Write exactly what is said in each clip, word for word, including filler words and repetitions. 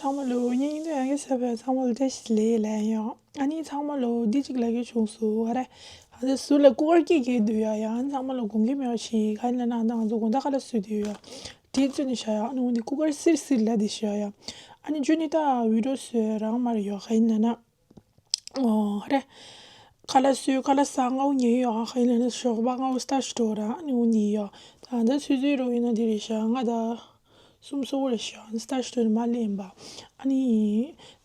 ཚང་མ་ལོ་སྙིང་སྟོབས་ཡང་གི་ཟབ་པའི་ཚང་མ་ལོ་བཀྲ་ཤིས་བདེ་ལེགས་ཡོང་། ཨ་ནི་ཚང་མ་ལོ་འདི་གཅིག་ལ་གི་བྱུང་སོང་། ཨ་རེ། ཨ་ནི་ཟུར་ལ་ཀུ་ཀར་སྐད་སྐད་འདུག་ཡ། ཡང་ཚང་མ་ལོ་དགོངས་འགལ་མེད་པ་ཞིག་ག་ཡིན་ན་ན་ད་ང་ཚོ་དགོང་དག་ཁ་ལག་བཟོས་དུས་ཡ། དེ་བཙོས་ནས་བཞག་ཡ། ཨ་ནི་འོ་འདི་ཀུ་ཀར་སིར་སིར་ལ་དེ་བཞག་ཡ། ཨ་ནི་ཇུ་ནི་ད་བི་ཌིའོ་བཟོས་རང་མ་རེད་ཡ། ག་ཡིན་ན་ན། ཨོ་རེད། ཁ་ལག་བཟོས་ཁ་ལག་ཟ་ང་འུ་ཉལ་ཡོད། ཨ་ཁ་ཡིན་ན་ན་ཞོགས་པ་ང་འུ་སྟ་ཞིག་འགྲོ་ར། ཨ་ནི་འུ་ཉལ་ཡོད། ད་ད་ཚོད་ཚོད་རོ་ཡིན་ན་དེ་རེད་ཤག་ང་ད་སུམ་སོ་བོ་རེད་ཤག་ཨ་ནི་སྟ་ཞིག་འགྲོ་ནི་མ་ལེན་པ། ཨ་ནི་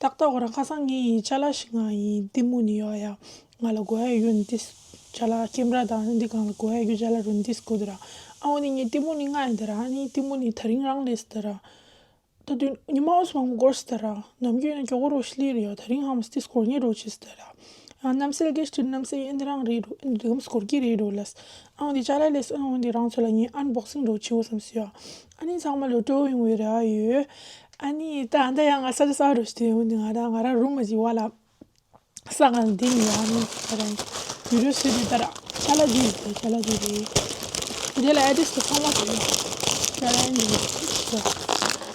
ཏག་ཏག་འོ་ར་ཁ་སང་ངའི་ཅ་ལག་ཞིག་ང་ཡི་ལྟད་མོ་ནི་ཡོད་ཡ། ང་ལ་དགོས་ཡ་ཡོད་ནི་ཏིས་ཅ་ལག་ཀེམ་ར་དང་འདི་གང་ལ་དགོས་ཡ་ཡོད་ཅ་ལག་རུ་ནི་ཏིས་དགོས་འདུག་ར། ཨ་འོ་ནི་ངའི་ལྟད་མོ་ནི་ང་ཡིན་ད་ར། ཨ་ནི་ལྟད་མོ་ནི་ད་རིང་རང་ལས་སི་ད་ར། ད་དུང་ཉི་མ་འོ་སི་མང་པོ་འགོར་སི་ད་ར། ནམ་རྒྱུན་ཡང་མགྱོགས་པོ་རོ་ཤི་ལི་རེད་ཡ། ད་རིང་ཧམ་སི་ཏི་སྐོར་ཉེ་རོ་ཆི་སི་ད་ར། ཨ་གནམ་སེལ་གེ་སི་ཏུ་གནམ་སེལ་ཨེ་འདི་རང་རེད་རོ། ཨེ་འདི་གམ་སྐོར་གི་རེད་རོ་ལ་སི། ཨ་འོ་འདི་ཅ་ལག་ལས་སི། ཨ་འོ་འདི་རང་ཚོ་ལ་ངས་ཨན་བོག་སིང་རོ་ཆི་འོ་སམ་སི་ཡ། ཨ་ནི་ཚང་མ་ལོ་ཏོ་ཡོང་བའི་ར་ཡོད། ཨ་ནི་ད་ཨ་ད་ཡང་ང་ས་ཆ་ས་རོ་ཤི་ཏེ་འོ་འདི་ང་ད་ང་ར་རུམ་མ་ཅི་བ་ལ། ས་གང་འདི་ནི་ཡང་ནི་ད་རང་བི་ཌིའོ་བཟོས་དུས་ལྟར་ཅ་ལག་འདི་རེད། ཅ་ལག་འདི་རེད། འདི་ལ་ཨེ་ཌི་རེ་སི་དེ་ཚང་མ་བཟོས་ཡོད། ཅ་ལག་འདི་རེད།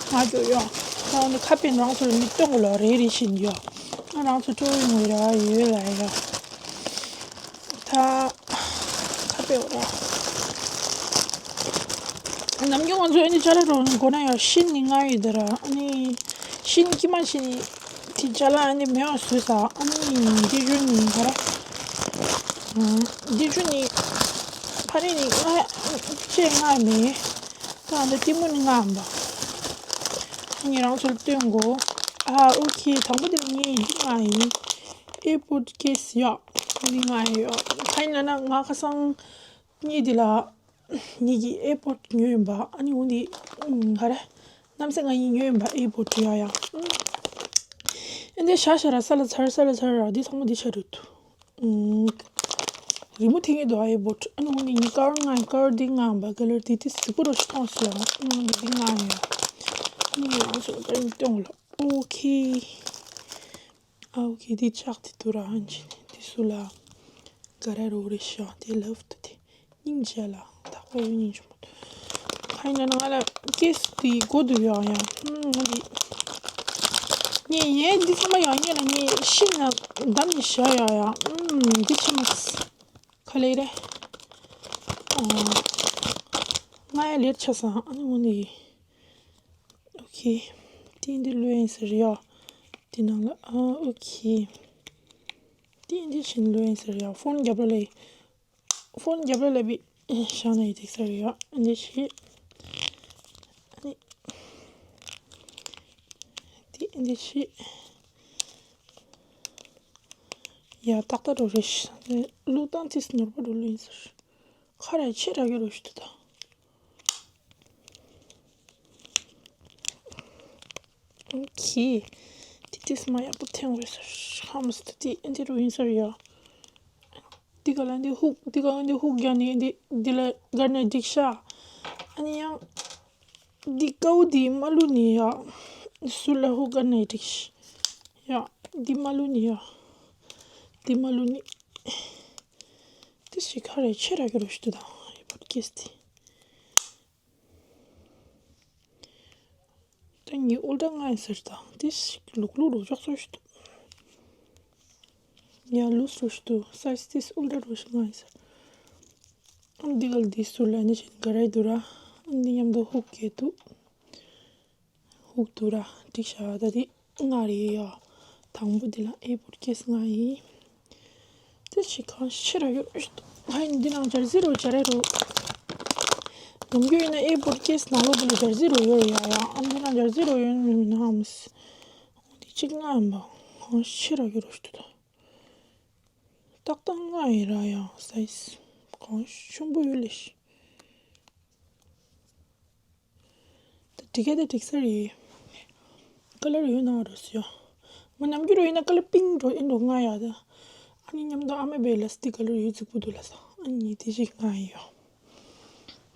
ང་ཚོ་ཡོད། ད་འོ་ནི་ཁ་པེན་རང་ཚོ་ལ་མི་སྟོན་གོ་ལོ་རེ་རེ་བཞིན་ཡོད། ང་རང་ཚོ་སྤྲོ་བོ་ཡོང་བའི་ར་ཡོད་ལ་ཡོད། ད་ཁ་པེ་འོ་ར། ནམ་རྒྱུན་ང་ཚོ་ཨེ་ནི་ཅ་ལག་རོ་མགོ་ན་ཡོད་ཤིན་ནི་ང་ཡོད་དེ་ར། ཨ་ནི་ཤིན་ཀི་མ་ཤིན་ནི། དེ་ཅ་ལག་ཨ་ནི་མེད་པ་བཟོས་ས། ཨ་ནི་འདི་ཇུ་ནི་ག་རེ། འདི་ཇུ་ནི་ཕ་རི་ནི་ང་ཅེ་ང་མེད། ད་འདི་ལྟད་མོ་ནི་ང་འམ་པ། ངས་རང་ཚོ་ལ་སྟོན་གོ། ཨ་ཨོ་ཁེ། དང་པོ་དེ་ལ་ངས་འདི་ང་ཡིན། ཨེ་པོར་ཊི་ཀེ་སི་ཡ། འདི་ང་ཡོད། ཁ་ཡིན་ན་ན་ང་ཁ་སང་ངས་འདི་ལ། ངེད་ཀྱིས་ཨེ་པོར་ཊི་ཉོས་ཡིན་པ། ཨ་ནི་འོ་འདི་ཨུམ་ག་རེ། གནམ་ས་ང་ཡིས་ཉོས་ཡིན་པ་ཨེ་པོར་ཊི་ཡ་ཡ། ཨུམ། ཨེ་འདི་ཤ་ཤ་ར་ས་ལ་ཚར་ས་ལ་ཚར་ར་འདི་ཚང་མ་འདི་ཆ་རུ་ཐུ། ཨུམ། རི་མོ་ཐིག་ངེས་འདུག་ཨེ་པོར་ཊི། ཨ་ནི་འོ་འདི་ངའི་ཀ་ར་ང་ཀ་ར་འདི་ང་ཡིན་པ། ཀ་ལར་འདི་དེ་སི་པོ་རོ་ཤི་ཐོང་སི་ཡ། ཨ་ནི་འོ་འདི་འདི་ང་ཡིན་ཡ། ཨ་ནི་ང་ཚོ་ཀ་ར་འདི་སྟོན་གོ་ལ། ཨོ་ཁེ། ཨ་ཨོ་ཁེ། འདི་ལྕགས་དེ་དུ་ར་ཧན་ཅི་ནི་འདི་སུ་ལ། ག་ར་རོ་རེ་ཤ་དེ་ལབ་ཏུ་དེ། སྙིང་རྗེ་ལ་དག་པ་ཡོད་སྙིང་རྗེ་མོ། ཁ་ཡིན་ན་ང་ལ་ཀེ་སི་དེ་གོ་དུ་ཡོང་ཡང་། ཧུམ། ང་འདི་ངས་ཡས་འདི་ཚང་མ་ཡང་ངས་ལ་ངས་ཤིན་ན་བདམས་ནས་བཞག་ཡོང་ཡང་། ཧུམ། འདི་ཆི་མ་ག་ལེ་རེད། ཨ། ང་ཡ་ལེར་ཆ་སང་། ཨ་ནི་འོ་ནི། ཨོ་ཁེ། དེ་འདི་ལོས་ཡིན་ཟེར་ཡ། དེ་ནང་ལ་ཨ་ཨོ་ཁེ། དེ་འདི་བཞིན་ལོས་ཡིན་ཟེར་ཡ། ཕོན་རྒྱབ་ལ་ལས། ཕོན་རྒྱབ་ལ་ལས་པའི་ཤ་ན་ཡི་དེ་ཟེར་ཡ། འདི་ཞིག་ཨ་ནི། དེ་འདི་ཞིག་ཡ་ཏག་ཏག་འགྲོ་རེད་ཤག་ལུག་དང་ཚིས་ནོར་བུ་འགྲོ་ལུག་ཡིན་ཟེར། ཁ་ར་ཆེ་ར་གི་རུ་ཞུ་དུ་ད། ཨོ་ཁེ། དེ་དེ་སྨ་ཡག་པོ་ཐེངས་རེ་ཟེར། ཧམ་སི་ཏི་དེ་འདི་རུ་ཡིན་ཟེར་ཡ། འདི་ག་ལ་འདི་ཧུག་འདི་ག་ལ་འདི་ཧུག་རྒྱག་ནི་འདི་འདི་ལ་གར་ནས་འགྲིག་ཤག་ཨ་ནི་ཡང་། འདི་ཀའུ་འདི་མ་ལུ་ནི་ཡ། སུ་ལ་ཧུག་གར་ནས་འགྲིག་ཤག་ཡ། འདི་མ་ལུ་ནི་ཡ། འདི་མ་ལུ་ནི། དེ་ཞིག་ཁ་རེ་ཆེ་ར་གི་རུ་ཞུ་དུ་དང་ཡ་པོ་ཀེ་སི་དེ། ད་ངའི་ཨོལ་ཌར་ལྔ་ཡིན་ཟེར་དང་དེ་ཞིག་ལུག་ལུག་རུ་ཅོག་ཙོ་ཞིག་འདུག་ཡ་ལུག་སུ་ཞིག་འདུག་སའི་ཛི་དེ་ཨོལ་ཌར་རུ་ཞིག་ལྔ་ཡིན་ཟེར། ཨ་འདི་གལ་འདི་སུ་ལ་ནི་ཞིག་ག་ར་འདུག་ར། ཨ་འདི་མཉམ་དུ་ཧུག་གེ་འདུག་ཧུག་འདུག་ར་འགྲིག་ཤག་ད་དེ་ལྔ་རེད་ཡ། དང་པོ་འདི་ལ་ཨེ་པོར་ཊི་ཀེ་སི་ལྔ་ཡིན། དེ་ཞིག་གང་ཤེས་ར་ཡོད། ཧ་ཡིན་འདི་ནང་འབྱར་ཟི་རུ་འབྱར་ར་རུ། ནམ་རྒྱུན་ཡིན་ན་ཨེ་པོར་ཊི་ཀེ་སི་ནང་ལོགས་པོ་ལ་འབྱར་ཟི་རུ་ཡོད་རེད་ཡ་ཡ། ཨ་འདི་ནང་འབྱར་ཟི་རུ་ཡོད་མིན་ནའམ། འདི་གཅིག་ལྔ་ཡིན་པ། གང་ཤེས་ར་ཡོད་རུ་ཞུ་དུ་ད། ཏག་ཏག་ལྔ་ཡིན་ར་ཡ་སའི་ཛི། གང་ཆེན་པོ་ཡོད་ལེ་ཤི། ད་འགྲིག་ག་ད་འགྲིག་ས་རེད། ཀ་ལར་ཡོད་ན་རོ་སི་ཡོ། ང་ནམ་རྒྱུན་རོ་ཡིན་ན་ཀ་ལར་པིང་རོ་ཨིན་རོ་ང་ཡ་ད། ཨ་ནི་མཉམ་དུ་ཨ་མ་བེ་ལ་སི་ཏི་ཀ་ལར་ཡོད་རྫིག་པོ་འདུག་ལ་ས། ཨ་ནི་དེ་ཞིག་ང་ཡོ།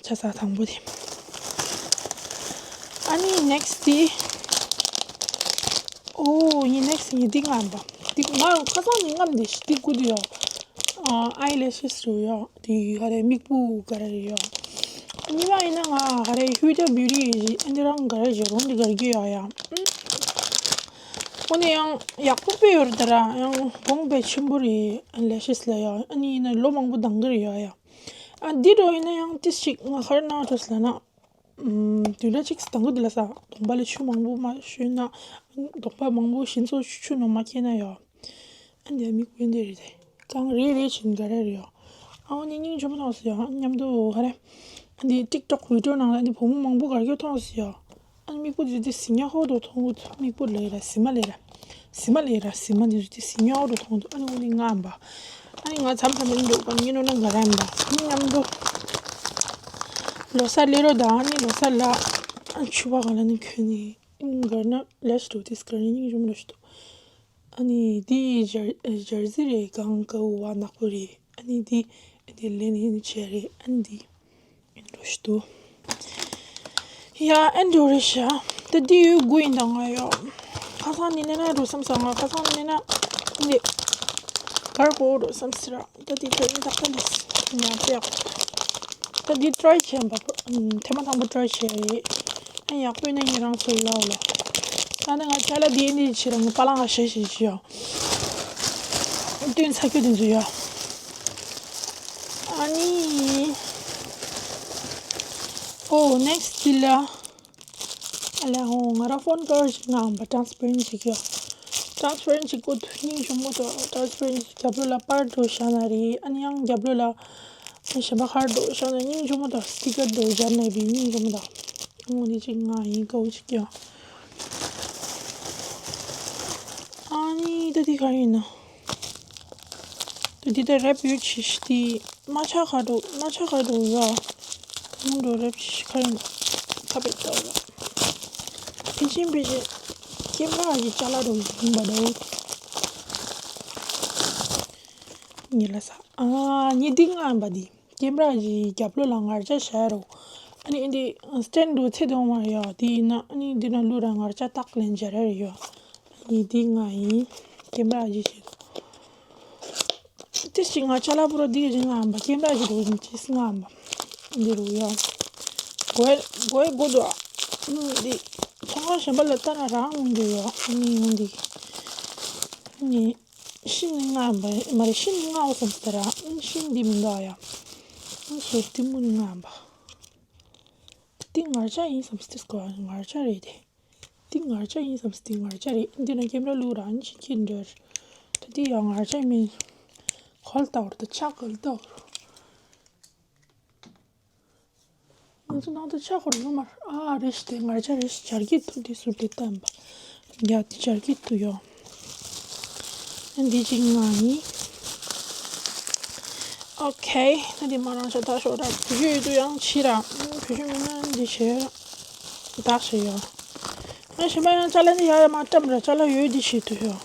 ཆ་ས་དང་པོ་དེ། ཨ་ནི་ནེག་སི་ཊི་དེ། ཨོ་ཡིན་ནེག་སི་ཊི་ཡིན་འདི་ང་འབའ། འདི་ང་ཁ་སང་ནི་ངམ་དེ་ཞིག་འདི་ཀུ་དུ་ཡོ། ཨ་ཨའི་ལེ་ཤི་སི་རུ་ཡོ། དེ་ག་རེ་མིག་སྤུ་ག་རེ་ཡོ། གཉིས་པ་ཡིན་ན་ང་ག་རེ་ཧུའི་ཊ་བིའུ་ཊི་ཡི་ཨ་འདི་རང་ག་རེ་བྱེད་རུང་འདི་གར་གི་ཡོ་ཡ། འོ་ནི་ཡང་ཡག་པོ་དཔེ་ཡོད་རེད་ད་ར། ཡང་གོང་དཔེ་ཆེན་པོ་རེད། ཨ་ལེ་ཤེས་ལ་ཡ། ཨ་ནི་ཡིན་ན་ལོ་མང་པོ་འདང་གི་རེད་ཡ་ཡ། ཨ་འདི་འགྲོ་ཡིན་ན་ཡང་ཏིས་ཅིག་ང་ཁར་ན་འགྲོ་ལ་ན། ཨུམ། དུས་ལ་ཅིག་འདང་གི་འདུག་ལ་ས། གདོང་པ་ལ་ཆུ་མང་པོ་མ་བཞུས་ན། གདོང་པ་མང་པོ་ཞིམ་ཚོ་ཆུ་ཆུ་ནང་མ་ཁྱེར་ན་ཡ། ཨ་འདི་མིག་དཔེ་འདི་རེད་དེ། གང་རེ་རེ་བྱིན་ག་རེ་རེད་ཡ། ཨ་འོ་ནི་སྙིང་རྗེ་མོ་མཐོང་སོང་ཡ། མཉམ་དུ་ཧ་རེ། ཨ་འདི་ཊིག་ཊོག་བི་ཌིའོ་ནང་ལ་འདི་བུ་མོ་མང་པོ་གར་གྱོད་མཐོང་སོང་ཡ། ཨ་ནི་མིག་པོ་འདི་འདི་ཟི་ཉ་ཧོ་དོ་མཐོང་གི་འདུག་མིག་པོ་ལས་ར་ཟི་མ་ལས་ར། ཟི་མ་ལས་ར་ཟི་མ་འདི་འདི་ཟི་ཉ་ཧོ་དོ་མཐོང་གི་འདུག་ཨ་ནི་འོ་ནི་ང་འབའ། ཨ་ནི་ང་མཚམས་མཚམས་ཨ་ནི་འགྲོ་ག་ཉིན་ནོ་ན་ག་ར་འབའ། ཨ་ནི་མཉམ་དུ་ལོ་གསར་སླེབས་རོགས་དང་། ཨ་ནི་ལོ་གསར་ལ་ཨ་ཆུ་བ་ག་ལ་ནི་ཁྱོད་ནི་གར་ན་ལས་འགྲོ་དེ་གར་ནི་སྙིང་རྗེ་མོ་འདྲ་ཞིག་འདུག་ཨ་ནི་འདི་ཇར་ཇར་སི་རེད། གང་ག་བ་ནག་པོ་རེད། ཨ་ནི་འདི་འདི་ལེན་ཡིན་བྱས་རེད། ཨ་ནི་འདི་ཨེན་འགྲོ་ཞིག་འདུག་ཡ་ཨེན་འགྲོ་རེད་ཤག་ད་འདི་ཡོད་དགུ་ཡིན་དང་ང་ཡོད། ཁ་སང་ནི་ནས་ན་འགྲོ་བསམ་སོང་། ང་ཁ་སང་ནི་ནས་ན་འདི་གར་གོ་འགྲོ་བསམ་སི་ར། ད་འདི་ད་ཡིན་ད་ད་ལས་ཉ་ཅེ་ཡག་ད་འདི་ཊི་རའི་བྱས་འབའ། ཐེངས་མ་དང་པོ་ཊི་རའི་བྱས་རེད། ཨ་ཡག་པོ་ཡིན་ན་ངས་རང་ཚོར་ལབ་ལ། ད་ནི་ང་ཅ་ལག་འདི་འདི་བྱེད་ར། ངས་པ་ལང་ང་ཞེ་ཞེ་ཞེ་ཡོད། སྟོན་ཚ་ཁྱོད་དེ་ཚོ་ཡོད། ཨ་ནི། ཨོ་ནེག་སི་ཊི་འདི་ལ། ཨ་ལས་ཧོ། ང་རང་ཕོན་ཀ་བར་ཞིག་ནང་པ་ཊ་རན་སི་པེ་རེན་ཊི་ཞིག་ཡོད། ཊ་རན་སི་པེ་རེན་ཊི་ཞིག་ཀོ་ཐུ་སྙིང་རྗེ་མོ་འདུག་ཊ་རན་སི་པེ་རེན་ཊི་ཞིག་རྒྱབ་ལོགས་ལ་པར་འགྲོ་བཞག་ན་རེད། ཨ་ནི་ཡང་རྒྱབ་ལོགས་ལ་ཨ་གཞན་པ་ཁར་འགྲོ་བཞག་ན་སྙིང་རྗེ་མོ་འདུག་སི་ཊི་ཀར་འགྲོ་སྦྱར་ནས་བི་སྙིང་རྗེ་མོ་འདུག་ཨོ་འདི་ཅིག་ང་ཡིན་ཀའུ་ཅིག་ཀྱང་། ཨ་ནི་ད་འདི་ག་རེ་ཡིན་ན། ད་འདི་ད་རེབ་ཡོད་ཆི་ཤི་ཏི། མ་ཆ་ག་འགྲོ་མ་ཆ་ག་འགྲོ་ཡ། ཁོང་འགྲོ་རེབ་ཆི་ཤི་ག་རེ་ཡིན། ཁ་པེ་ཏོ་ཡ། ཕི་ཅིན་ཕི་ཅིན། ཀེམ་ར་གི་ཅ་ལག་འགྲོ་ཡིན་པ་འདྲ། ཉི་ལ་ས། ཨ་ཉི་འདི་ང་ཡིན་པ་འདི། ཀེམ་ར་གི་རྒྱབ་ལོགས་ལ་ངར་ཆ་བཞག་རོགས། ཨ་ནི་འདི་སི་ཊེན་ཌི་འདྲ་ཚད་དུ་མ་ཡོད། དེ་ཡིན་ན་ཨ་ནི་འདི་ན་ལུ་ར་ངར་ཆ་ཏག་ལེན་བྱ་ར་ཡོད། ཨ་ནི་འདི་ང་ཡིན། ཀེམ་ར་གི་ཞིག་ཏི་ཞིག་ང་ཅ་ལག་པུ་ར་འདི་གི་ང་ཡིན་པ། ཀེམ་ར་གི་རོ་ཡིན་ཅིས་ང་ཡིན་པ། འདི་རུ་ཡོད། གོས་གོས་གོ་དོ། ཨ་ནི་འདི་ཚོང་ཁང་གཞན་པ་ལ་ལྟ་ན་རང་འོང་རྒྱུ་ཡོད། ཨ་ནི་འོང་འདི། ཨ་ནི། ཤིང་ནི་ང་ཡིན་པ་མ་རེད། ཤིང་ནི་ང་འོ་བསམ་སྟེ་ར། ཤིང་འདི་མི་འདུག་ཨ་ཡ། ཨ་སོ་ཏི་མུ་ནི་ང་ཡིན་པ། འདི་ངར་ཆ་ཡིན་བསམ་སྟེ་ངར་ཆ་རེད་དེ། འདི་ངར་ཆ་ཡིན་བསམ་སྟེ་ངར་ཆ་རེད། འདི་ན་ཀེམ་ར་ལུག་རང་ཅིག་ཁྱེར་འདྲ། ད་འདི་ཡང་ངར་ཆ་མིན། གོལ་ཏའོར་ད་ཆ་གོལ་ཏའོར། ང་ཚོ་ནང་དུ་ཆ་ཁོར་ཡོད་མ་རེད། ཨ་རེ་ཞིག་དེ་ངར་ཆ་རེ་ཞིག་ཇར་གི་ཐུག་དེ་ཟུར་དེ་བསྟན་པ། ཡ་དེ་ཇར་གི་ཐུག་ཡོད། འདི་གཅིག་ང་ཡིན། ཨོ་ཁེ། ད་འདི་མ་རང་ཤ་ད་ཤོག་ར། བུ་ཤུ་ཡོད་དུ་ཡང་ཕྱི་ར། བུ་ཤུ་མིན་ན་འདི་བྱས་ད་ཤེས་ཡོད། ང་ཞིམ་པ་ཡང་ཅ་ལག་འདི་ཡ་ཡ་མ་བཀྲམ་ར། ཅ་ལག་ཡོད་འདི་བྱེད་དུ་ཡོད།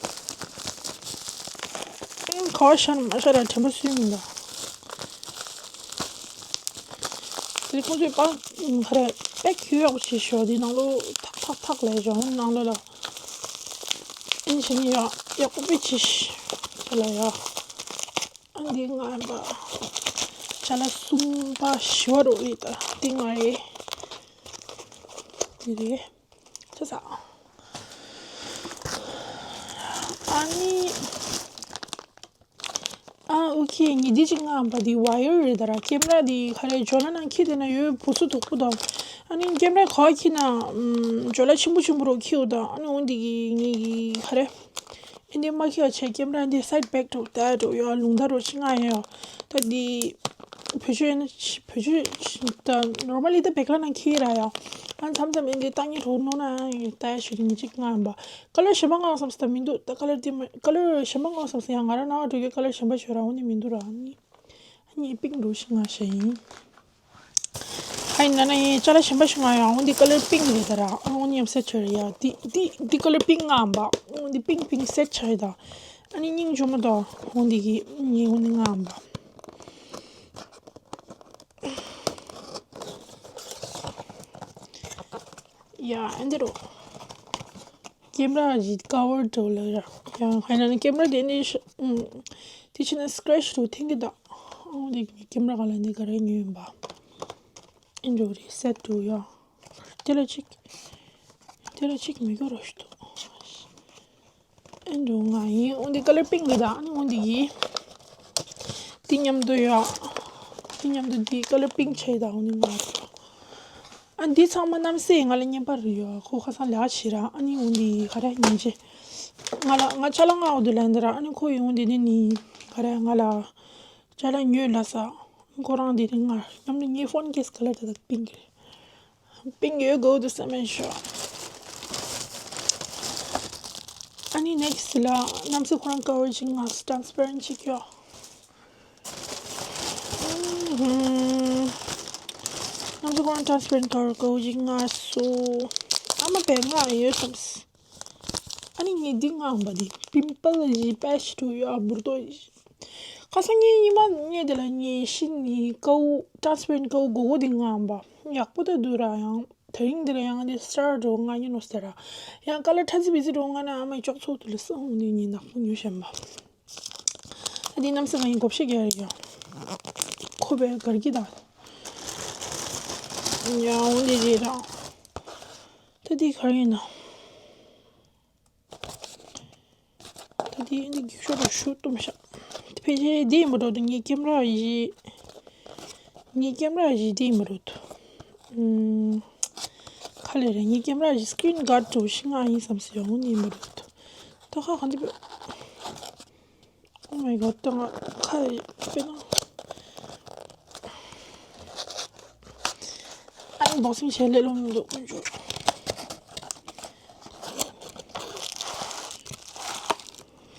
ཁ་བ་ཤ་ན་མ་ཤ་ར་དྲན་པ་སུས་མིན་ད། དེ་ཁོང་ཚོས་པང་ཁ་རེ་པེག་ཡོད་ཡག་པོ་བྱས་ཤོག་དེ་ནང་ལོ་ཐག་ཐག་ཐག་ལས་བྱུང་ནང་ལོ་ལ། ཨིན་ཞིག་ནི་ཡག་ཡག་པོ་པེ་ཆི་ཤི་ལ་ཡ། ཨ་འདི་ང་ཡིན་པ། ཅ་ལག་གསུམ་པ་བཞི་བ་རོ་རེད་ད། འདི་ང་རེད། འདི་རེད། ཆ་ས། ཨ་ནི། ཨ་ཨོ་ཁེ། ངས་འདི་གཅིག་ང་ཡིན་པ་འདི་ཝ་ཡར་རེད་ད་ར། ཀེམ་ར་འདི་ག་རེ་ཇོ་ལ་ནང་འཁྱེར་དེ་ན་ཡོད་བུ་སུ་དོག་པོ་དང་། ཨ་ནི་ཀེམ་ར་ག་འཁྱེར་ན་ཨམ་ཇོ་ལ་ཆེན་པོ་ཆེན་པོ་རོ་འཁྱེར་འོ་ད། ཨ་ནི་འོ་འདི་གི་ངས་གི་ག་རེ། ཨ་ནི་མ་འཁྱེར་བ་བྱས་ཀེམ་ར་འདི་སའིཌ་བེག་འགྲོ་ད་འགྲོ་ཡོད། ལུང་ད་རོ་ཆེ་ང་ཡོད་ད་འདི། བོད་ཆོས་ཡིན་ན་ཆི་བོད་ཆོས་ཆི་ད་ནོར་མལ་ལི་ད་བེག་ལ་ནང་འཁྱེར་ར་ཡ། ཨ་མཚམས་མཚམས་ཨ་འདི་ལྟ་ངན་རོ་ནོ་ན་ཡ་ལྟ་ཡ་ཞུ་གི་ངས་གཅིག་ང་ཡིན་པ། ཀ་ལར་གཞན་པ་མངགས་བསམ་སྟེ་མི་འདུག་ད་ཀ་ལར་དེ་མ་ཀ་ལར་གཞན་པ་མངགས་བསམ་སྟེ་ཡང་ང་རང་ནང་འགྲོ་གི་ཀ་ལར་གཞན་པ་ཞོ་ར་འོ་ནི་མི་འདུག་ར། ཨ་ནི་ཨ་ནི་པིང་འགྲོ་ཞིག་ང་ཞེ་ཡིན། ཧ་ཡིན་ན་ན་ཡིན་ཅ་ལག་གཞན་པ་ཞིག་ང་ཡང་འོ་འདི་ཀ་ལར་པིང་རེད་ད་ར། ཨ་འོ་ནི་ཡང་སེ་ཆོ་རེད་ཡ། འདི་འདི་འདི་ཀ་ལར་པིང་ང་ཡིན་པ། འོ་འདི་པིང་པིང་སེ་ཆོ་རེད་ད། ཨ་ནི་སྙིང་རྗེ་མོ་ད། འོ་འདི་གི་ནི་འོ་ནི་ང་ཡིན་པ། ཡ་ཨ་འདི་རོ། ཀེམ་ར་གི་ཀ་བར་འགྲོ་ལ་ར། ཡང་ཧ་ན་ནི་ཀེམ་ར་དེ་ནི་ཤ་ཨུམ། དེ་ཕྱི་ན་སི་ཀྲེཆ་རུ་འཐེན་གི་ད། ཨོ་དེ་ཀེམ་ར་ག་ལ་འདི་ག་རེ་ཉོས་ཡིན་པ། ཨིན་འགྲོ་རེ་སེ་ཊི་འགྲོ་ཡ། དེ་ལ་ཅིག་དེ་ལ་ཅིག་མི་དགོས་རོ་ཞིག་འདུག་ཨེ་འགྲོ་ང་ཡིན། འོན་ཏེ་ཀ་ལར་པིང་གི་ད་ཨ་ནི་འོན་ཏེ་ཡིན། དེ་མཉམ་དུ་ཡོད། དེ་མཉམ་དུ་དེ་ཀ་ལར་པིང་ཆེ་ད་འོན་ཏེ་ང་། ཨ་འདི་ཚང་མ་རྣམ་སྲས་ང་ལ་བརྙན་པར་ཡོད། ཁོ་ཁ་སང་ལས་བྱེད་ར་ཨ་ནི་འོན་ཏེ་ག་རེ་ཡིན་ཅེ། ང་ལ་ང་ཅ་ལག་ང་འོ་དེ་ལ་འདི་ར་ཨ་ནི་ཁོ་ཡིན་འོན་ཏེ་ནི་ནི་ག་རེ་ང་ལ་ཅ་ལག་ཉོས་ལ་ས། ཁོ་རང་དེ་ནི་ང་མཉམ་དུ་ངའི་ཕོན་ཀེ་སི་ཀ་ལར་དེ་དག་པིང་གི་རེད། པིང་ཡོད་དགོས་འདུག་བསམ་མེད་ཤོག་ཨ་ནི་ནེག་སི་ལ་གནམ་ས་ཁོ་རང་ཀ་བར་ཅིག་ང་ཊ་རན་སི་པེ་རེན་ཊི་ཅིག་ཡོད། ཨུམ། གནམ་ས་ཁོ་རང་ཊ་རན་སི་པེ་རེན་ཊི་ཀ་བར་ཀ་བར་ཅིག་ང་སོ། ཨ་མ་པའི་ང་ཡོད་བསམ། ཨ་ནི་ངས་འདི་ང་འབའ་འདི་པིམ་པལ་ཞིག་པེ་ཤི་ཊུ་ཡོད་འབུར་ཏོ་ཞིག་ཁ་སང་ངས་ཉི་མ་ངས་དེ་ལ་ངས་ཤི་ནི་ཀའུ་ཊ་རན་སི་པེ་རེན་ཊི་ཀའུ་གོ་གོ་དེ་ང་འབའ་ཡག་པོ་ད་འདུག་ར། ཡང་དེ་རིང་འདི་ལ་ཡང་དེ་སི་ཊར་འགྲོ་ང་ཉན་ནོ་ཟེར་ར། ཡང་ཀ་ལར་ཁྲ་ཚི་བི་ཚི་འགྲོ་ང་ན་ཨ་མའི་ཅོག་ཚོགས་དུ་ལ་སོང་ནི་ཉིན་ནག་པོ་ཉོ་བཞིན་པ། ད་དེ་གནམ་ས་ང་ཡིན་གོ་བཤད་རྒྱག་ཡོད། ཁོ་པའི་གར་གྱི་དང་། ཡང་འོ་དེ་རེད་ར། ད་དེ་གར་ཡིན་ན། ད་དེ་འདི་གི་ཤོ་ར་ཤུ་གཏུམ་ཤ། དེ་ཕལ་ཆེར་འདི་ཡིན་པ་འགྲོ་འདུག་ངའི་ཀེམ་ར་བཞི། ངའི་ཀེམ་ར་བཞི་འདི་ཡིན་པ་འགྲོ་འདུག་ཨུམ། ཁ་ལས་རེད། ངའི་ཀེམ་ར་བཞི་སི་ཀི་རིན་གྷར་ཌི་འདྲ་བོ་ཞིག་ང་ཡིན་བསམ་སི་ཡོང་ནི་ཡིན་པ་འགྲོ་འདུག་ད་ཁ་གང་འདི་པོ། Oh my god ད་ང་ཁ་ལས་པེ་ན། ཨན་བོག་སིང་བྱས་ལས་ལོང་མི་འདུག་ཀུན་སྤྱོད།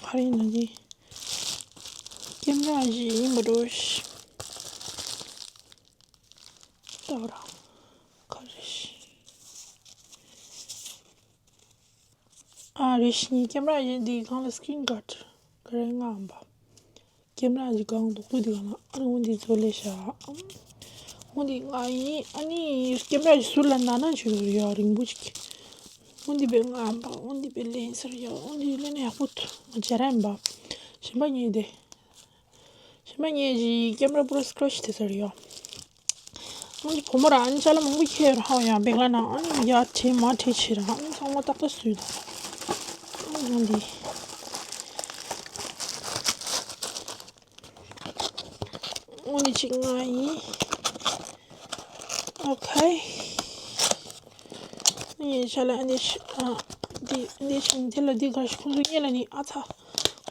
ག་རེ་ཡིན་ན་འདི། ཀེམ་ར་ཞིག་ཡིན་པ་འགྲོ་ཤི། ལྟ་བར། ག་རེ་ཤི། ཨ་རེ་ཤི་ནི་ཀེམ་ར་ཞིག་འདི་གང་ལ་སི་ཀི་རིན་གྷར་ཌི་ག་རེ་ང་འབའ། ཀེམ་ར་ཞིག་གང་དོག་པོ་འདི་གང་ལ་ཨ་ནི་འོ་འདི་ཚོ་ལས་ཤ། འོ་འདི་ང་ཡིན་ཨ་ནི་ཀེམ་ར་ཞིག་ཟུར་ལ་ན་ན་ཞིག་ཡོད་རེད་ཡ་རིང་པོ་ཅིག་འོ་འདི་པའི་ང་འབའ་འོ་འདི་པའི་ལེན་སར་ཡ་འོ་འདི་ལེན་ན་ཡག་པོ་འདུག་ང་བྱ་ར་ཡིན་པ། གཞན་པ་ཉེས་དེ། གཞན་པ་ཉེས་ཀྱི་ཀེམ་ར་པུ་ར་སི་ཀྲེ་ཤི་དེ་ཟེར་ཡོད། ཨ་ནི་བུ་མོ་ར་ཨ་ནི་ཅ་ལག་མང་པོ་ཁྱེར་ཧ་ཡང་བེག་ལ་ནང་ཨ་ནི་ཡ་བྲིས་མ་བྲིས་བྱེད་ར་ཨ་ནི་ཚང་མ་ཏག་ཏག་བཟོས་དང་། ཨ་ནི་འདི། ཨ་ནི་གཅིག་ང་ཡིན། ཨོ་ཁེ། ངས་ཆ་ལ་འདི་ཤ་ཨ། འདི་འདི་ཤིང་དེ་ལ་འདི་གར་ཤ་ཁོང་ཚོ་ཉེ་ལ་ནི་ཨ་ཚ།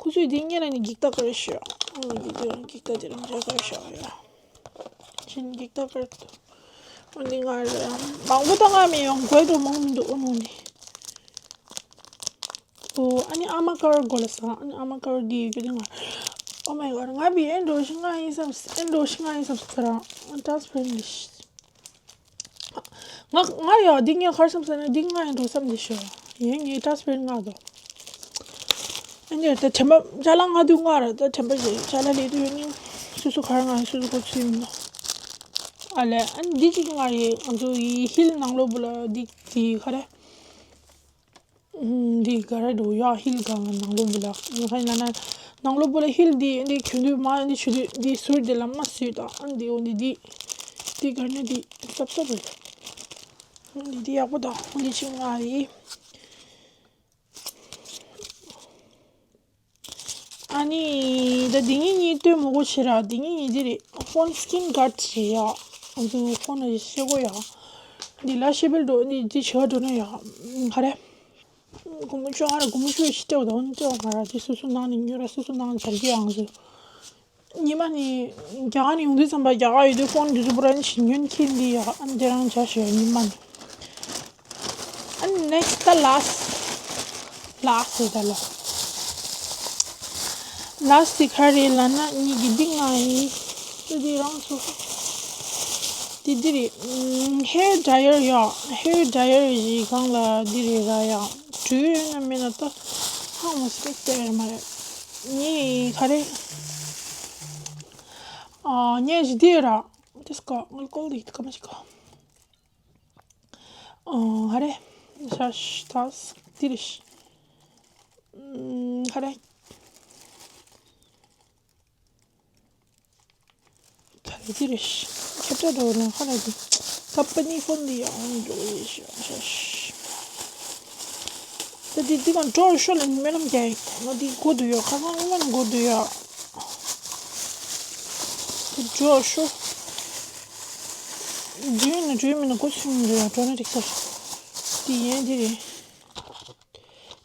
ཁོང་ཚོས་འདི་ཉེ་ལ་ནི་འགྱིག་ཐག་གར་ཤ། ཨ་འགྱིག་ཐག་འགྱིག་ཐག་དེ་རང་ཅག་གར་ཤ་ཡ། ཤིང་འགྱིག་ཐག་གར་དུ། ཨ་འདི་ང་ར་མང་པོ་ད་ང་མི་ཡོང་གོས་དུ་མང་མི་འདུག་ཨོ་ནོ་ནི། ཨོ་ཨ་ནི་ཨ་མ་ཀར་གོ་ལ་ས་ཨ་ནི་ཨ་མ་ཀར་འདི་ཡོད་གི་འདི་ང་། Oh my god ང་བི་ཨེ་འགྲོ་ཤི་ང་ཡིན་བསམ་ཨེ་འགྲོ་ཤི་ང་ཡིན་བསམ་ཟེར་ར་ཨ་ཊ་རན་སི་པེ་རེན་ཊི་ལི་ཤི། ང་ང་ཡ་འདི་ངས་གར་བསམ་ཟེར་ན་འདི་ང་ཡང་འགྲོ་བསམ་འདི་ཤོ། ཡིན་ངས་ཊ་རན་སི་པེ་རེན་ཊི་ང་དོ། ཨ་ནི་ད་དྲན་པ་ཅ་ལག་ང་དུ་ང་ར་ད་དྲན་པ་ཞེ་ཅ་ལག་ལས་དུ་ཡོད་ནི་སུ་སུ་གར་ང་སུ་སུ་གོ་ཚུལ་མི་འདུག་ཨ་ལས་ཨ་ནི་འདི་གཅིག་ང་ཡི་ང་ཚོ་ཡི་ཧིལ་ནང་ལོ་བུ་ལ་འདི་འདི་ག་རེ། འདི་ག་རེ་འགྲོ་ཡ་ཧིལ་གང་ལ་ནང་ལོ་བུ་ལ་ཡོད་ཁ་ཡིན་ན་ན་ནང་ལོ་བུ་ལ་ཧིལ་འདི་འདི་གྱོན་དུས་མ་འདི་ཆུ་དུས་འདི་ཟུར་འདི་ལ་མ་སུས་དང་ཨ་འདི་འོ་འདི་འདི་འདི་ག་རེ་ནི་འདི་སབ་སབ་རེད། འདི་འདི་ཡག་པོ་དང་འདི་ཆིག་ང་ཡི། ཨ་ནི་ད་འདི་ངེད་གཉིས་སྟོན་མོ་གོ་ཆེ་ར་འདི་ངེད་གཉིས་འདི་རེད། ཕོན་སི་ཀིན་གཱར་ཌི་རེད་ཡ། ང་ཚོ་ཕོན་ལ་ཤེས་གོ་ཡ། འདི་ལ་ཤེས་བལ་འགྲོ་འདི་འདི་བྱེད་པ་འགྲོ་ན་ཡ། ག་རེ། སྒོར་མོ་བཅོ་ལྔ་ར་སྒོར་མོ་བཅུ་ཡོད་ཤི་སྤྲད་པ་དང་སྤྲད་པ་ང་ར་དེ་སོ་སོ་ནང་ནས་ཉོས་ར་སོ་སོ་ནང་ནས་སྦྱར་གྱི་ཡང་ཟེར། ཉི་མ་ནི་རྒྱ་གར་ནས་ཡོང་དུས་ཙམ་པ་རྒྱ་གར་ཡོད་དུས་ཕོན་དུས་ཚོད་པོ་ར་ནི་ཞིག་ཉོན་ཁྱེད་འདི་ཡ་ཨ་ནི་དེ་རང་བྱ་ཞོད་ཉི་མ་ནི། ཨ་ནི་ནེག་སི་ད་ལཱ་སི་ལཱ་སི་ད་ལོ། ལཱ་སི་ག་རེ་ལབ་ན་ཉིད་ཀྱི་འདི་ང་ཡིན། འདི་རང་ཚོ། འདི་འདི་རེད། ཧེར་ཌ་ཡར་ཡ། ཧེར་ཌ་ཡར་ཡི་སྒང་ལ་འདི་རེད་ར་ཡ། འགྲོས་ཡོད་ན་མེད་ན་ད་ཧང་མོ་སི་མིག་དེ་རེད་མ་རེད། ངས་ག་རེ། ཨ་ངས་ཞི་འདི་ར། དེ་སྐ་ངལ་ཀོལ་འདི་ཀ་མ་ཞིག་ག་ཨ་ཧ་རེ། ཤ་ཤ་ཏ་སི་ཏི་རི་ཤ། ཧ་རེ། ད་རེ་ཏི་རི་ཤ། ཁྱབ་བསྒྲགས་འགྲོ་ན་ཧ་རེ་དི། ཀམ་པ་ནི་ཕོན་འདི་ཡང་འགྲོ་ཡི་ཤ་ཤ་ཤ། ད་འདི་འདི་གང་འགྲོ་ཤོ་ལ་སྨོན་ལམ་རྒྱག་ཡིན། ང་འདི་དགོས་འདུག་ཡོད། ཁ་སང་སྔོན་མ་ནས་དགོས་འདུག་ཡོད། འགྲོ་ཤོ། འགྲོ་ཡིན་ན་འགྲོ་ཡིན་མིན་ན་དགོས་ཤོ་མི་འདུག་ཡོད། འགྲོ་ན་འགྲིག་ས་རེད། འདི་ཡན་འདི་རེད།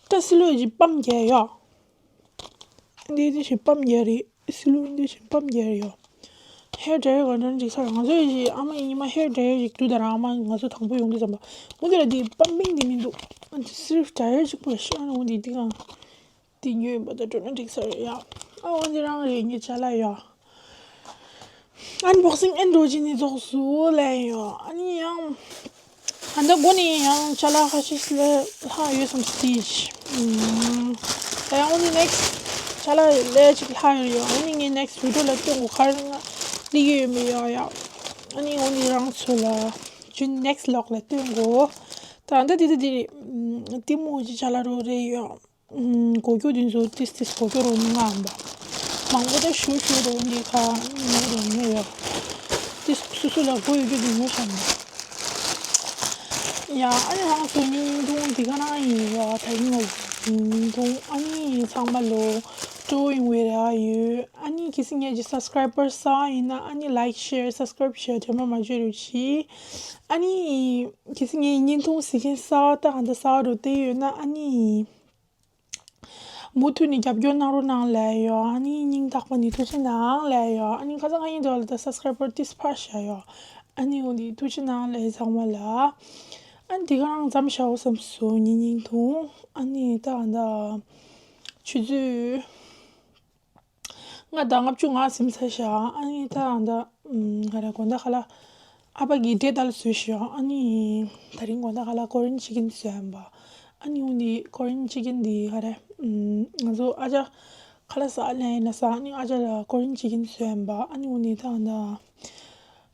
ད་སི་ལུ་ཡི་པམ་རྒྱག་ཡོད། འདི་འདི་ཞིག་པམ་རྒྱག་རེད། སི་ལུ་འདི་ཞིག་པམ་རྒྱག་ཡོད། ཧེར་ཌ་ཡར་ག་འདྲ་འགྲིག་ས་རེད། ང་ཚོ་ཡི་ཨ་མ་ཡི་ཉི་མ་ཧེར་ཌ་ཡར་ཞིག་འདུག་ད་ར། ཨ་མ་ང་ཚོ་དང་པོ་ཡོང་དུས་ཙམ་པ་མུ་འདི་ལ་འདི་པམ་པིང་འདི་མི་འདུག་ཨ་ནི་སིརཕ་ཌ་ཡར་ཞིག་པོ་ཤི་ཨ་ནི་འོ་འདི་འདི་གང་འདི་ཉོས་པ་ད་འགྲོ་ན་འགྲིག་ས་རེད་ཡ། ཨ་འོ་འདི་རང་རེད། ངའི་ཅ་ལག་ཡ། ཨན་བོག་སིང་ཨེན་རོ་ཇི་ནི་རྫོགས་སུ་ལེན་ཡོད། ཨ་ནི་ཡང་ཨ་ད་འགོ་ནས་ཡང་ཅ་ལག་ཁ་ཤས་ལས་ལྷག་ཡོད་སམ་སི་ཊི་ཇི། ད་ཡང་འོ་ནི་ནེག་སི་ཊི་ཅ་ལག་ལས་ཅིག་ལྷག་ཡོད་ཡོད། ཨ་ནི་ངས་ནེག་སི་ཊི་བི་ཌི་ཡོ་ལ་སྟོན་དགོས། ག་རེ་ང་ལི་ཡོད་མེད་ཡོད་ཡ། ཨ་ནི་འོ་ནི་རང་ཚོ་ལ་ཇུན་ནེག་སི་ཊི་ལོག་ལ་སྟོན་དགོས། ད་ཨ་ད་དེ་དེ་དེ་རེད། ཏི་མོ་ཅི་ཅ་ལག་རོ་རེ་ཡོད། གོ་རྒྱུ་དེ་ཚོ་ཏིས་ཏིས་གོ་རྒྱུ་རོ་ནི་ངའམ་པ། མང་པོ་ད་ཞུ་ཞུ་རོ་ནི་ཁ་ནི་རོ་ནི་ཡོད། ཏིས་སུ་སུ་ལ་གོ་ཡོད་རྒྱུ་དེ་ངོ་ཤ་མ། ཡ་ཨ་ནི་རང་ཚོ་ཉིན་ཐུང་འདི་ག་ན་ཡིན་ཡ། ད་ཡིན་ལ་ཉིན་ཐུང་ཨ་ནི་ཚང་མ་ལོ་སྤྲོ་ཡིན་བའི་ར་ཡོད། ཨ་ནི་གལ་སྲིད་ངེད་ཀྱི་སབ་སི་ཀ་རའི་བར་གསར་ཡིན་ན་ཨ་ནི་ལའིག་ཤེར་སབ་སི་ཀ་རའིབ་ཤེར་དྲན་པ་མ་བརྗེད་རོགས་གྱིས། ཨ་ནི་གལ་སྲིད་ངའི་བརྙན་ཐུང་གཟིགས་མཁན་གསར་ད་ག་འདྲ་གསར་རོ་དེ་ཡོད་ན་ཨ་ནི། མུ་མཐུད་ནས་རྒྱབ་སྐྱོར་གནང་རོགས་གནང་ལབ་ཡོད། ཨ་ནི་སྙིང་ཐག་པ་ནས་ཐུགས་རྗེ་གནང་ལབ་ཡོད། ཨ་ནི་ཁ་སང་ཁ་ཉིན་དུ་ལ་ད་སབ་སི་ཀ་རའི་བར་ཏིས་ཕར་བཞག་ཡོད། ཨ་ནི་འོ་འདི་ཐུགས་རྗེ་གནང་ལབ་ཚང་མ་ལ། ཨ་ནི་དེ་ག་རང་མཚམས་བཞག་འོ་བསམ་སོང་ཉིན་ཉིན་ཐུང་། ཨ་ནི་ད་ད་ཆུ་ཚོད། ང་ཟླ་ལྔ་བཅུ་ང་ཟིན་ཚར་ཤག་ཨ་ནི་ད་ད་ཨམ་ག་རེ་དགོང་དག་ཁ་ལག་ཨ་ཕ་གིས་འབྲས་དལ་བཟོས་ཤག་ཨ་ནི་ད་རིང་དགོང་དག་ཁ་ལག་ཀོ་རིན་ཅི་ཀིན་བཟོས་ཡིན་པ། ཨ་ནི་འོ་ནི་ཀོ་རིན་ཅི་ཀིན་འདི་ག་རེ་ཨམ་ང་ཚོ་ཨ་ཅག་ཁ་ལག་ཟ་ལེན་ཡིན་ན་ཟ། ཨ་ནི་ཨ་ཅག་ལ་ཀོ་རིན་ཅི་ཀིན་བཟོས་ཡིན་པ། ཨ་ནི་འོ་ནི་ད་ད་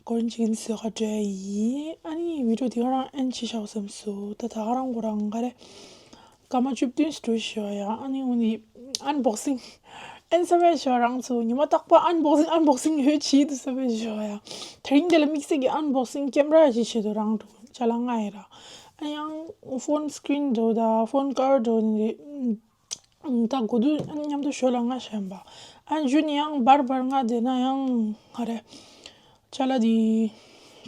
ཀོ་རིན་ཅི་ཀིན་བཟོས་ག་འགྲོ་ཡིན། ཨ་ནི་བི་ཌི་ཡོ་དེ་ག་རང་ཨེན་ཆི་ཤག་བསམ་སོང་། ད་ད་ག་རང་ཁོ་རང་ག་རེ། སྐར་མ་བཅུ་བདུན་འགྲོ་ཤག་ཡ། ཨ་ནི་འོ་ནི་ཨན་བོག་སིང་ཨན་ས་བེ་ཤག་རང་ཚོ་ཉི་མ་རྟག་པར་ཨན་བོག་སིང་ཨན་བོག་སིང་ཡོད་ཆེད་དུ་ས་བེ་ཤག་ཡ། དེ་རིང་དེ་ལ་དམིགས་བསལ་གྱི་ཨན་བོག་སིང་ཀེམ་ར་ཞིག་བྱེད་དུ་རང་འགྲོ་ཅ་ལག་ལྔ་ཡི་ར། ཨ་ཡང་ཕོན་སི་ཀི་རིན་འགྲོ་ད་ཕོན་ཀ་བར་འགྲོ་ནི་རེད། ད་གོ་དུས་ཨ་ནི་མཉམ་དུ་ཞོ་ལ་ལྔ་བྱས་པ། ཨ་ནི་ཇུ་ནི་ཡང་བར་བར་ལྔ་དེ་ན་ཡང་ང་རེ། ཅ་ལག་དེ།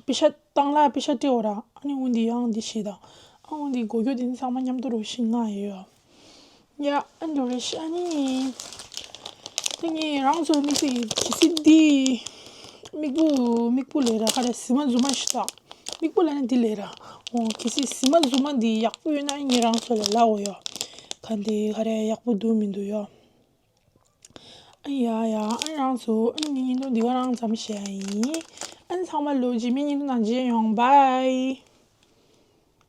པི་ཤ་བཏང་ལ་པི་ཤ་སྤྲད་འོ་ར། ཨ་ནི་འོ་འདི་ཡང་འདི་ཤི་ད། ཨ་འོ་འདི་གོ་རྒྱུ་དེ་ཚང་མ་མཉམ་དུ་རུ་ཤི་ང་ཡོད། ཡ་ཨ་འགྲོ་རེ་ཤི་ཨ་ནི། ཨ་ནི་རང་ཚོ་དམིགས་བསལ་གྱི་གལ་སྲིད་འདི། མིག་བུ་མིག་བུ་ལས་ར་ཁ་རེ་ཟི་མ་ཟུ་མ་ཤི་ད། མིག་བུ་ལ་ནི་འདི་ལས་ར། འོ་གལ་སྲིད་ཟི་མ་ཟུ་མ་འདི་ཡག་པོ་ཡོད་ན་ཨ་ནི་རང་ཚོ་ལ་ལ་འོ་ཡོད། ག་འདི་ཁ་རེ་ཡག་པོ་འདུག་མི་འདུག་ཡོད། ཨ་ཡ་ཡ་ཨ་རང་ཚོ་ཨ་ནི་བརྙན་ཐུང་འདི་ག་རང་ཙམ་བཤད་ཡིན། ཨ་ཚང་མ་ལོ་རྗེས་མའི་བརྙན་ཐུང་ནང་མཇལ་ཡོང་། བྷའི།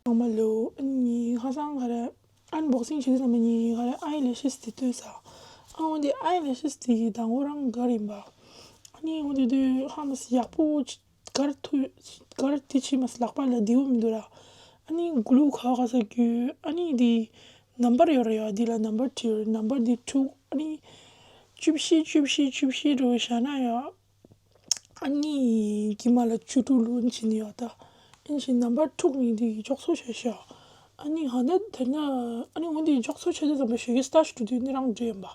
ཚང་མ་ལོ་ཨ་ནི་ཁ་སང་ག་རེ་ཨན་བོག་སིང་བྱེད་དུས་ཙམ་པ་ནི་ག་རེ་ཨའི་ལེ་ཤེས་དེ་བཏོན་ས། ཨ་འོ་འདི་ཨའི་ལེ་ཤེས་དེ་གི་དང་པོ་རང་ག་རེ་ཡིན་པ། ཨ་ནི་འོ་འདི་དུས་ཧ་མ་སི་ཡག་པོ་གར་ཐུ་གར་དེ་ཆི་མ་སི་ལག་པ་ལ་བདེ་བོ་མི་འདུག་ར། ཨ་ནི་གུ་ལུ་ཁ་ཁ་ས་རྒྱུ་ཨ་ནི་དེ་ནམ་བར་ཡོད་ར་ཡ། དེ་ལ་ནམ་བར་བྲིས་ཡོད། ནམ་བར་དེ་དྲུག་ཨ་ནི་བཅུ་བཞི་བཅུ་བཞི་བཅུ་བཞི་འགྲོ་བཞག་ན་ཡ། ཨ་ནི་གི་མ་ལ་བཅུ་དྲུག་ལོན་ཕྱིན་ཡོད་ད། ཨིན་ཞིག་ནམ་བར་དྲུག་ནི་དེ་འཇོག་ཚོ་བྱས་ཤག་ཨ་ནི་ཧ་ད་དེ་ན་ཨ་ནི་འོ་དེ་འཇོག་ཚོ་བྱས་དུས་ཙམ་པ་ཞོ་གི་སྟ་ཞིག་འགྲོ་དུས་ནི་རང་འདྲེ་ཡིན་པ།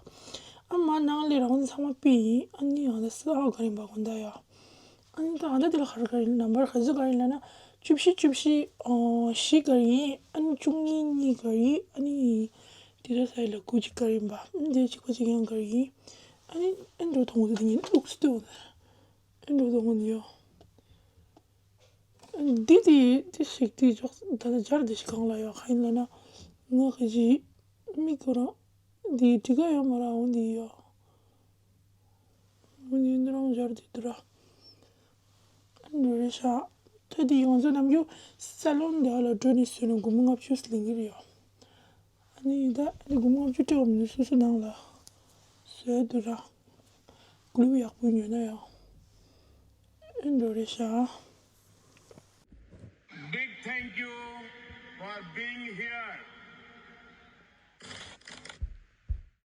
ཨ་མ་ནང་ལས་རང་ཚང་མ་པི་ཡིན། ཨ་ནི་ཧ་ད་ས་ཧ་ག་རིམ་པ་གོ་ད་ཡ། ཨ་ནི་ད་ཨ་ད་དེ་ལ་ཧར་ག་རི་ནམ་བར་ཧ་ཟི་ག་རི་ལ་ན་བཅུ་བཞི་བཅུ་བཞི་ཨོ་བཞི་ག་རི། ཨ་ནི་བཅུ་གཉིས་གཉིས་ག་རི། ཨ་ནི་དེ་ར་ས་ཡི་ལ་དགུ་གཅིག་ག་རི་ཡིན་པ། ཨ་ནི་དེ་གཅིག་པ་གཅིག་ཡང་ག་རི་ཡིན། ཨ་ནི་ཨ་འགྲོ་ཐོང་དུ་དེ་ཉིན་ཨུག་སྟོད་ཨ་འགྲོ་ཐོང་དུ་ཡོ། ཨ་འདི་དེ་དེ་ཞིག་དེ་འཇོག་ད་ལྟ་སྦྱར་དེ་ཞིག་གང་ལ་ཡོ་ཧ་ཡིན་ལ་ན་ང་ཁ་ཅི་མི་ཁོ་རང་། འདི་འགྲིག་ག་ཡོད་མ་ར་འོ་འདི་ཡོད། འོ་འདི་འདི་རང་སྦྱར་འདི་འདི་ར། འདི་རེད་ཤག་ད་འདི་ང་ཚོ་ནམ་རྒྱུན་ས་ལོན་འདི་ལ་འགྲོ་ནས་བཟོས་ནས་སྒོར་མོ་ལྔ་བཅུ་ལེན་གི་རེད་ཡོད། ཨ་ནི་ད་འདི་སྒོར་མོ་ལྔ་བཅུ་སྤྲད་འོང་མི་འདུག་སོ་སོ་ནང་ལ་བཟོས་འདི་ར། གླུ་ཡག་པོ་ཉོས་ན་ཡང་། འདི་རེད་ཤག Big thank you for being here.